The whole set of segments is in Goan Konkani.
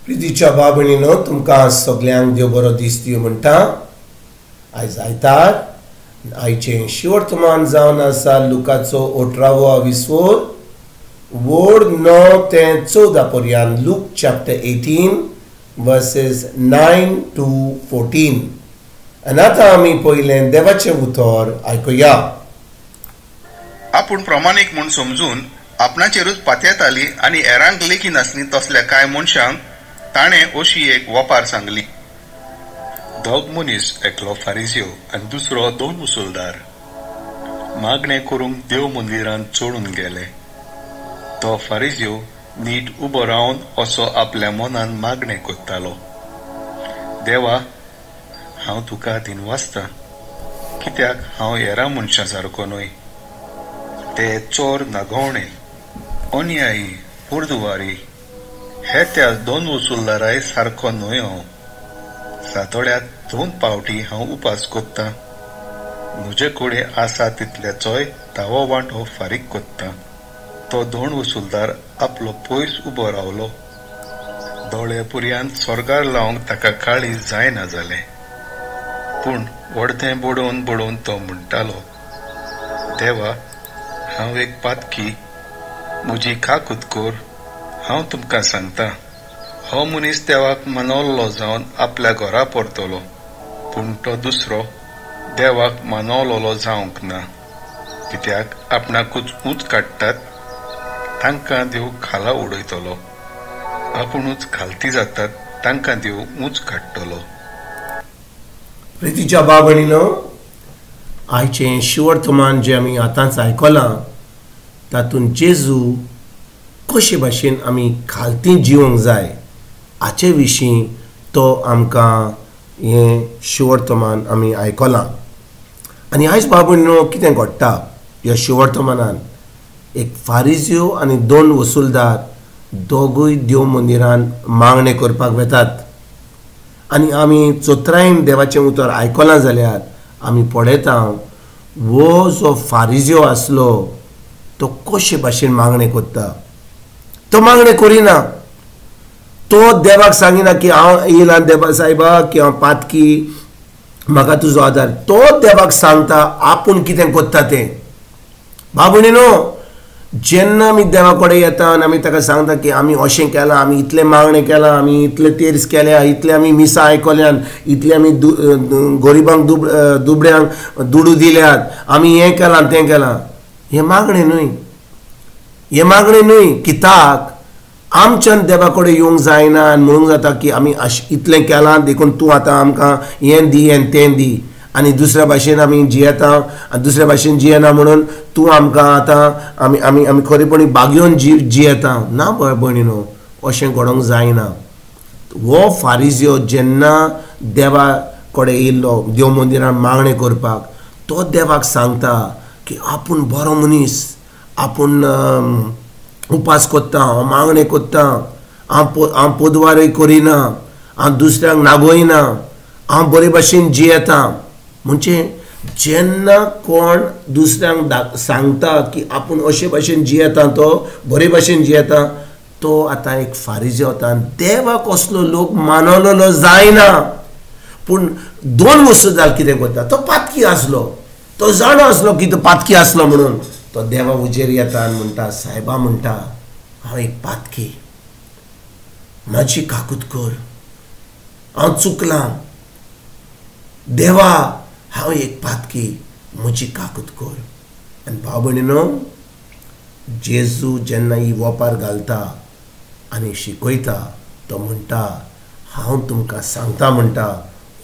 प्रितीच्या भाव भयणीनो, तुमकां सगल्यांक देव बरो दीस दिवं म्हणटा. आयज आयतार, आयचें शिवर्तमान जावन आसा लुकाचो 18वो विसवोर वोड 9 ते 14 पर्यंत. Luke chapter 18 verses 9 to 14. आनी आतां आमी पयलें देवाचें उतर आयकुया. आपूण प्रमाणीक म्हूण समजून आपणाचेरूच पातयेताली आनी हेरांक लेखी नासली तसल्या कांय मनशांक ताणें अशी एक वपार सांगली. दोग मनीस, एकलो फारिजियो आनी दुसरो दोन मुसलदार, मागणें करूंक देव मंदिरांत चडून गेले. तो फारिजियो नीट उबो रावन असो आपल्या मनान मागणें करतालो, देवा, हांव तुका दिनवासता कित्याक हांव हेरां मनशां सारको न्हय. ते चोर, नागोवणे, अन्यायी, पुर्दुवारी हे त्या दोन वसुलदाराय सारको न्हय. हांव सातोड्यात 2 पावटी हांव उपास कोत्तां, म्हजे कडेन आसा तितल्याचोय धावो वांटो फारीक कोत्तां. तो दोन वसुलदार आपलो पयस उबो रावलो. दोळे पुरयान स्वर्गार लावंक ताका काळीज जायना जालें, पूण वडतें बडोवन बडोवन तो म्हणटालो, देवा, हांव एक पातकी, म्हजी काकूत कर. हांव तुमकां सांगता, हो मनीस देवाक मानवल्लो जावन आपल्या घरा परतलो, पूण तो दुसरो देवाक मानवलोलो जावंक ना. कित्याक आपणाकूच ऊंच काडटात तांकां देव खाला उडयतलो, आपुणूच खालती जातात तांकां देव ऊंच काडटलो. प्रितीच्या भाव भयणीनो, आयचें शिवर्तमान जें आमी आतांच आयकलां तातूंत जेजू कशे भाशेन आमी खालती जिवंक जाय हाचे विशीं तो आमकां हें शिवर्तमान आमी आयकलां. आनी आयज भाव भयणीनो कितें घडटा ह्या शिवर्तमानान, एक फारिजियो आनी दोन वसुलदार दोगूय देव मंदिरान मागणें करपाक वेतात. आनी आमी चोत्रायन देवाचें उतर आयकलां जाल्यार आमी पळयता वो जो फारिजियो आसलो तो कशे भाशेन मागणें करता. तो मागणें करिना, तो देवाक सांगिना की हांव येयला देवा सायबा की हांव पातकी, म्हाका तुजो आदार. तो देवाक सांगता आपूण कितें करता तें. भाव भयणीनो, जेन्ना आमी देवा कडेन येता आनी आमी ताका सांगता की आमी अशें केलां, आमी इतलें मागणें केलां, आमी इतले तेर्स केल्या, इतले आमी मिसां आयकल्यान, इतले आमी गरिबांक दुबळ्यांक दुडू दिल्यात, आमी हें केलां तें केलां, हें मागणें न्हय. हें मागणें न्हय. कित्याक आमच्यान देवा कडेन येवंक जायना आनी म्हणूंक जाता की आमी इतलें केलां देखून तूं आतां आमकां हें दी आनी तें दी, आनी दुसऱ्या भाशेन आमी जियेता आनी दुसऱ्या भाशेन जियेना म्हणून तूं आमकां आतां आमी आमी आमी खरेपणी बागयोवन जियेता ना. भयणीनो, अशें घडोवंक जायना. हो फारिजियो जेन्ना देवा कडेन येयल्लो देव मंदिरान मागणें करपाक, तो देवाक सांगता की आपूण बरो मनीस, आपूण उपास करता, हांव मागणें करता, हांव पोदवारय करिना, हांव दुसऱ्यांक नागोयना, हांव बरे भाशेन जियेता. म्हणजे जेन्ना कोण दुसऱ्यांक सांगता की आपूण अशे भाशेन जियेता, तो बरे भाशेन जियेता, तो आतां एक फारिजियो वता. देवाक असलो लोक मानवलोलो जायना. पूण दोन वसुलदार कितें करता, तो पातकी आसलो, तो जाणो आसलो की तो पातकी आसलो म्हणून तो देवा उजेर येता आनी म्हणटा, सायबा म्हणटा, हांव एक पातकी, म्हाजी काकूत कर, हांव चुकलां, देवा हांव एक पातकी, म्हजी काकूत कर. आनी भाव भयणीनो, जेजू जेन्ना ही वपार घालता आनी शिकयता तो म्हणटा, हांव तुमकां सांगता म्हणटा,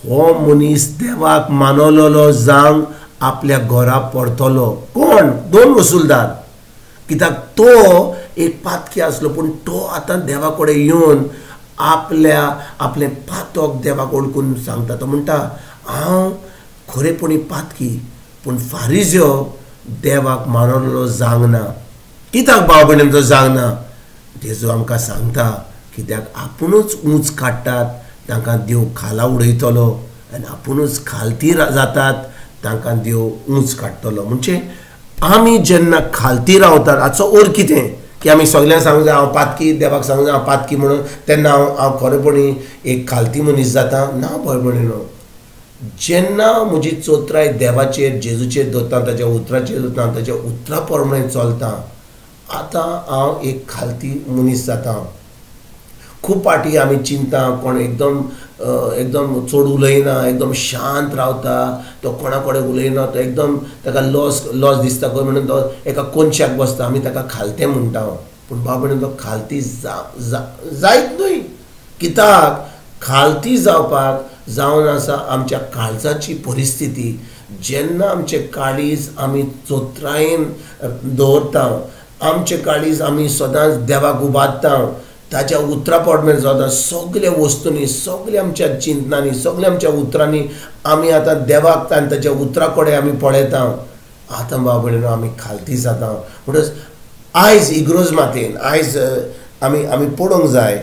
हो मनीस देवाक मानवलोलो जावंक आपल्या घरा परतलो. कोण? दोन वसुलदार. कित्याक तो एक पातकी आसलो, पूण तो आतां देवा कडेन येवन आपल्या आपलें पातक देवाक वळखून सांगता. तो म्हणटा, हांव खरेपणी पातकी, पूण फारिजियो देवाक मानवलो जावंक ना. कित्याक भाव भयणीन तो जावंक ना? जेजू आमकां सांगता कित्याक आपुणूच ऊंच काडटात तांकां देव खाला उडयतलो आनी आपुणूच खालती जातात तांकां देव ऊंच काडटलो. म्हणजे आमी जेन्ना खालती रावतात हाचो अर्थ कितें की आमी सगल्यांक सांगूंक जाय हांव पातकी, देवाक सांगूंक जाय हांव पातकी म्हणून, तेन्ना हांव खरेपणी एक खालती मनीस जाता? ना भाव भयणीनो. जेन्ना म्हजी चोत्राय देवाचेर जेजूचेर दवरता, ताच्या उतराचेर दवरता, ताच्या उतरा प्रमाणे चलता, आतां हांव एक खालती मनीस जाता. खूब फावटी आमी चिंता कोण एकदम एकदम चड उलयना, एकदम शांत रावता, तो कोणा कडेन उलयना, तो एकदम ताका लॉस लॉस दिसता खंय म्हणून तो एका कोनशाक बसता, आमी ताका खालतें म्हणटा. पूण बाबा तो खालती जायत न्हय. कित्याक खालती जावपाक जावन आसा आमच्या काळजाची परिस्थिती. जेन्ना आमचें काळीज आमी चोत्रायेन दवरता, आमचें काळीज आमी सदांच देवाक उबारता, ताच्या उतरा प्रमाणे जाता, सगल्या वस्तूंनी, सगल्या आमच्या चिंतनांनी, सगल्या आमच्या उतरांनी आमी आतां देवाक आनी ताच्या उतरा कडेन आमी पळयता, आतां बाबा भयणीनो आमी खालती जाता. म्हणटच आयज इग्रोज मातेन आयज आमी आमी पळोवंक जाय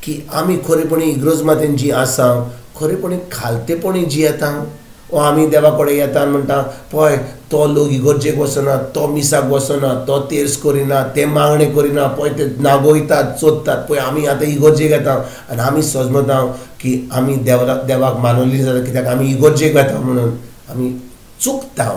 की आमी खरेपणी इग्रोज मातेन जी आसा खरेपणी खालतेपणी जी येता, ओ आमी देवा कडेन येता आनी म्हणटा पळय तो लोक इगर्जेक वचना, तो मिसाक वचना, तो तेर्स करिना, ते मागणें करिना, पळय ते नागोयतात चोदतात, पळय आमी आतां इगर्जेक येता आनी आमी सजमता की आमी देवाक मानवली जाता कित्याक आमी इगर्जेक वता म्हणून. आमी चुकता.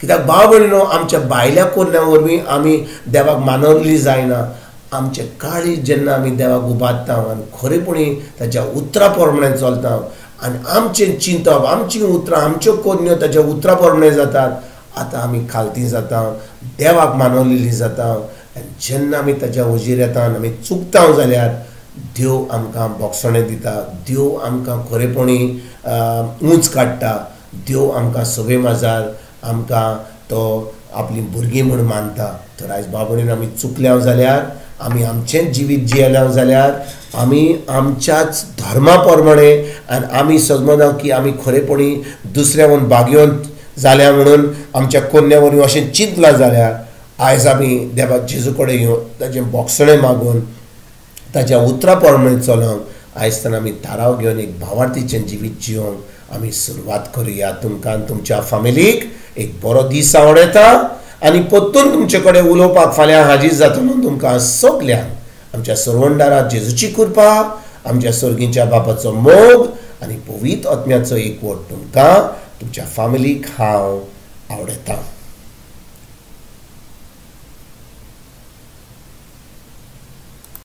कित्याक भाव भयणीनो आमच्या भायल्या कोरण्या वरवीं आमी देवाक मानवली जायना. आमचें काळीज जेन्ना आमी देवाक उबारता आनी खरेपणी ताच्या उतरा प्रमाणे चलता आनी आमचें चिंतप, आमचीं उतरां, आमच्यो कोरण्यो ताच्या उतरा प्रमाणे जातात, आतां आमी खालती जाता, देवाक मानवलेली जाता. आनी जेन्ना आमी ताच्या हुजीर येता आनी आमी चुकता जाल्यार देव आमकां बोगसणें दिता, देव आमकां खरेपणी उंच काडटा, देव आमकां सभे माजार आमकां तो आपलीं भुरगीं म्हूण मानता. तर आयज भाव भयणीन आमी चुकल्या जाल्यार, आमी आमचेंच जिवीत जियेल्या जाल्यार, आमी आमच्याच धर्मा प्रमाणे आनी आमी समजना की आमी खरेपणी दुसऱ्या भाग्यवंत जाल्या म्हणून आमच्या कोन्या वरवीं अशें चिंतलां जाल्यार आयज आमी देवाक जेजू कडेन येवन ताचें बोगसणें मागून ताच्या उतरा प्रमाणे चलोवंक आयज आमी थाराव घेवन एक भावार्थीचें जिवीत जिवंक आमी सुरवात करुया. तुमकां तुमच्या फामिलीक एक बरो दीस आवडटा आनी परतून तुमचे कडेन उलोवपाक फाल्यां हाजीर जाता म्हणून तुमकां सगल्यांक आमच्या सरवंडारा जेजूची कृपा, आमच्या सर्गीच्या बापाचो मोग आनी पवित्र आत्म्याचो एकवट तुमकां तुमच्या फामिलीक हांव आवडटा.